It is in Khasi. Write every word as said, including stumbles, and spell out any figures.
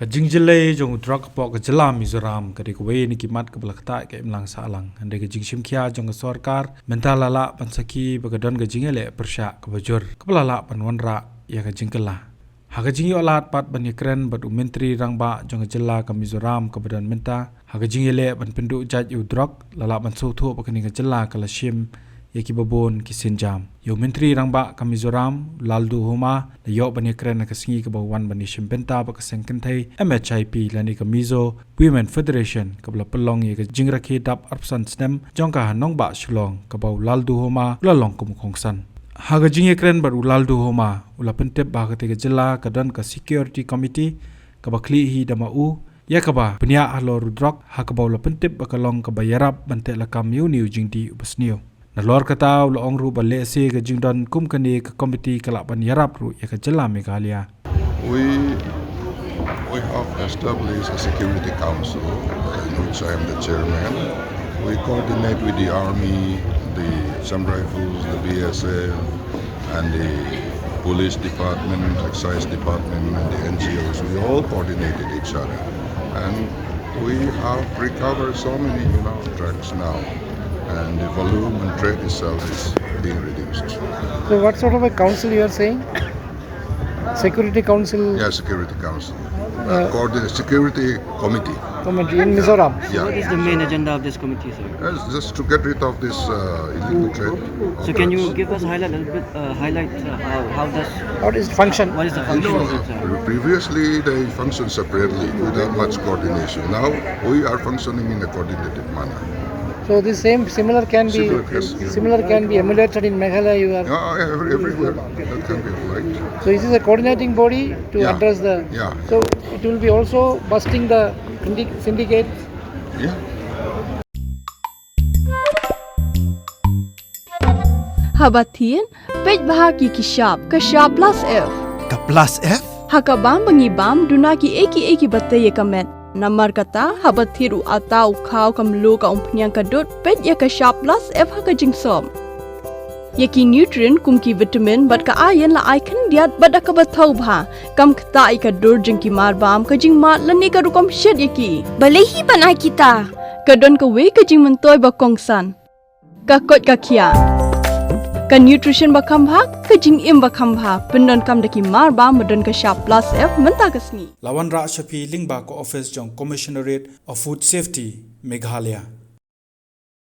Ka jingjyllei jong u drok hapoh ka jylla Mizoram ka dei kawei na ki mat kaba la ktah ka imlang sahlang. Hynrei ka jingshimkhia jong ka sorkar mynta la lah ban sakhi ba ka don ka jingïaleh pyrshah kaba jur kaba la lah ban wanrah ïa ka jingkylla. Ha ka jingïoh lad pat ban ïakren bad u Myntri Rangbah jong ka jylla ka Mizoram kaba don mynta ha ka jingïaleh ban pynduh jait ïa u drok, la lah ban sngewthuh ba kane ka jylla ka la shim ïa kiba bun ki sienjam. Ïa u Myntri Rangbah ka Mizoram, Lalduhoma, la ïoh ban ïakren ha ka sngi kaba wan ban ïashim bynta bad ka seng kynthei M H I P lane ka Mizo Women Federation kaba la pynlong ïa ka jingrakhe dap arphew san snem jong ka ha nongbah Shillong, kaba u Lalduhoma u la long kum u kongsan. Ha ka jingïakren bad u Lalduhoma, u la pyntip ba ha katei ka jylla ka don ka Security Committee kaba khlieh hi da ma u ïa kaba pynïaid halor u drok, ha kaba u la pyntip ba ka long kaba ïarap ban teh lakam ïa une u jingdih uba sniew. Nalor kata u la ong ruh ba lehse ka jingdon kum kane ka komiti ka lah ban ïarap ruh ïa ka jylla Meghalaya. We, we have established a security council, in which I am the chairman. We coordinate with the army, the Assam Rifles, the B S F, and the police department, excise department, and the N G Os. We all coordinate with each other. And we have recovered so many, you know, drugs now. And the volume and trade itself is being reduced. So what sort of a council you are saying? Security Council? Yeah, Security Council. Uh, Coordinate Security Committee. Committee in Mizoram? Yeah. What is the main agenda of this committee, sir? It's just to get rid of this uh, illegal trade. So can you give us highlight a little bit, uh, highlight uh, how, how does... What is function? What is the function of it, sir? Previously, they functioned separately without much coordination. Now, we are functioning in a coordinated manner. So this same similar can be... Similar, yes. Similar can be emulated in Meghalaya. You are... Yeah, every, everywhere that can be applied. So this is a coordinating body to... Yeah. Address the... Yeah. So it will be also busting the syndi- syndicate. Yeah. Haba thied, peit bha ki ki shap, ka shap plus F. Ka plus F? Ha ka bam ba ngi bam, duna ki ei ki ei kiba tei ïa ka met. Namar kata, haba thied u atta, u khaw, ka mluh, ka umphniang, ka dud, peit ïa ka shap plus F ha ka jingsop. Ïa ki nutrient kum ki vitamin bad ka iron la ai khyndiat bad da kaba thaw bha. Kam ktah ïa ka dur jong ki mar bam, ka jingmad lane ka rukom shet ïa ki. Balei hi ban ai kita? Ka don kawei ka jingmyntoi ba kongsan. Ka koit ka khiah. Ka nutrition ba kham bha, ka jingim ba kham bha. Pyndonkam da ki mar bam ba don ka shap plus F mynta ka sngi. La wanrah sha phi lyngba ka office jong Commissionerate of Food Safety, Meghalaya.